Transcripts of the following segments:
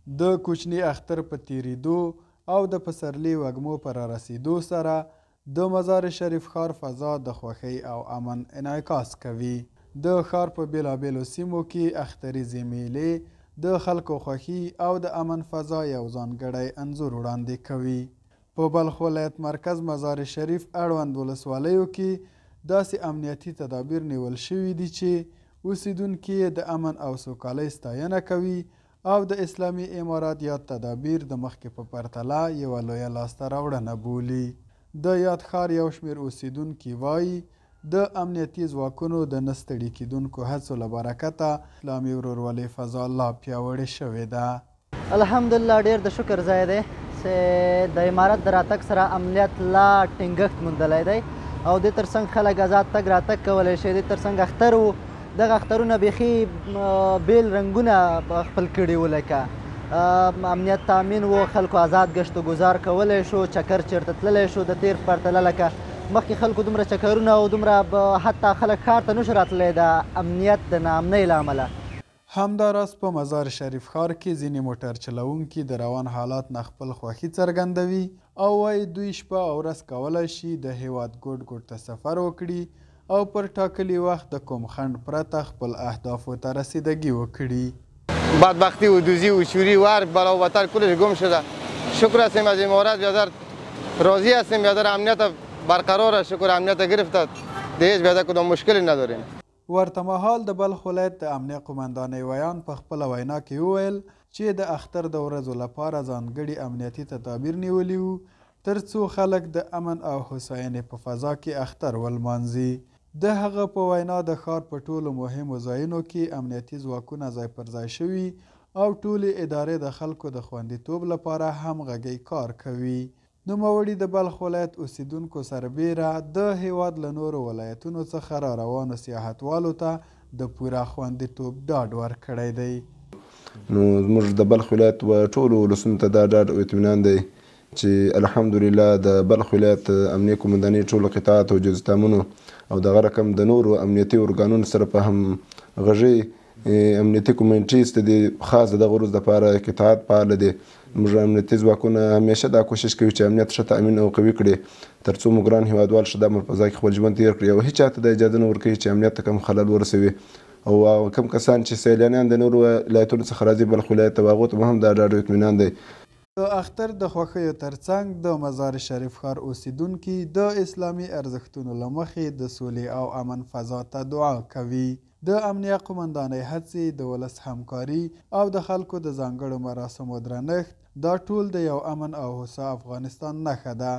د کوچني اختر په تېرېدو او د پسرلي وږمو په رارسېدو سره د مزار شریف ښار فضا د خوښۍ او امن انعکاس کوي. د ښار په بېلابېلو سیمو کې اختریزې میلې د خلکو خوښي او د امن فضا یو ځانګړی انځور وړاندې کوي. په بلخ ولایت مرکز مزار شریف اړوند ولسوالیو کې داسې امنیتي تدابیر نیول شوي دي چې اوسېدونکي یې د امن او سوکالۍ ستاینه کوي او د اسلامي امارت یاد تدابیر د مخکې په پرتله یوه لویه لاسته راوړنه بولي. د یاد ښار یو شمېر اوسېدونکي وايي، د امنیتي ځواکونو د نه ستړي کېدونکو هڅو له برکته اسلامي ورورولۍ فضا لا پیاوړې شوې ده. الحمدلله ډېر د شکر ځای دی چې د امارت د راتګ سره امنیت لا ټینګښت موندلی دی او دې ترڅنګ خلک ازاد تګ راتګ کولی شي. دې ترڅنګ اختر و، دغه اخترونه بیخي بېل رنګونه خپل کړي وو، لکه امنیت تامین و، خلکو ازاد ګشت و ګذار کولی شو، چکر چېرته تللی شو. د تېر پرتله لکه مخکې خلکو دومره چکرونه او دومره حتی خلک ښار ته نشو راتللی د امنیت د ناامنۍ له امله. همداراز په مزار شریف ښار کې ځینې موټر چلوونکي د روان حالات نه خپل خوښي څرګندوي او وايي دوی شپه او ورځ کولای شي د هېواد ګوټ ګوټ ته سفر وکړي او پر ټاکلي وخت د کوم خنډ پرته خپل اهدافو ته رسیدګي وکړي. بدبختی و دوزی و چوری و هر بلا و بتر کلش گم شده. شکر هستیم از امارت بیادر، راضی هستیم بیادر، امنیت برقرار است، شکر امنیت گرفته، د هیچ بیادر کدام مشکلی نداریم. ورته مهال د بلخ ولایت د امنیه قومندانۍ ویاند په خپله وینا کې وویل چې د اختر د ورځو لپاره ځانګړي امنیتي تدابیر نیولي وو ترڅو خلک د امن او هوساینې په فضا کې اختر ولمانځي. د هغه په وینا د ښار په ټولو مهمو ځایونو کې امنیتي ځواکونه ځای پر ځای شوي او ټولې ادارې د خلکو د خوندیتوب لپاره همغږی کار کوي. نوموړي د بلخ ولایت اوسېدونکو سربېره د هېواد له نورو ولایتونو څخه را روانو سیاحتوالو ته د پوره خوندیتوب ډاډ ورکړی دی. نو زموږ د بلخ ولایت و ټولو ولسونو ته دا ډاډ او اطمینان دی چې الحمدلله د بلخ ولایت امنیه قومندانۍ ټولو قطعاتو او جزتامونو او دغه رقم د نورو امنیتي ارګانونو سره په همغږۍ امنیتي کمیټې چې د خاص د دغه ورځ لپاره قطعات فعاله دي. موږ امنیتي ځواکونه همیشه دا کوشش کوي چې امنیت ښه تامین او قوي کړي ترڅو مو ګران هیوادوال ښه د امن په فضا کې خپل ژوند تیر کړي او هیچا ته دا اجازه نه ورکوي چې امنیت ته کوم خلل ورسوي. او کوم کسان چې سیلانیان د نورو ولایتونو څخه راځي بلخ ولایت ته، هغو ته هم دا ډاډ او اطمینان دی. د اختر د خوښیو ترڅنګ د مزار شریف ښار اوسېدونکي د اسلامي ارزښتونو له مخې د سولې او امن فضا ته دعا کوي. د امنیه قومندانۍ هڅې، د ولس همکاري او د خلکو د ځانګړو مراسمو درنښت دا ټول د یو امن او هوسا افغانستان نښه ده.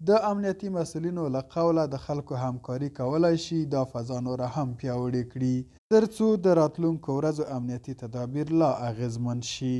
د امنیتي مسؤلینو له قوله د خلکو همکاري کولای شي دا فضا نوره هم پیاوړې کړي ترڅو د راتلونکو ورځو امنیتي تدابیر لا اغېزمن شي.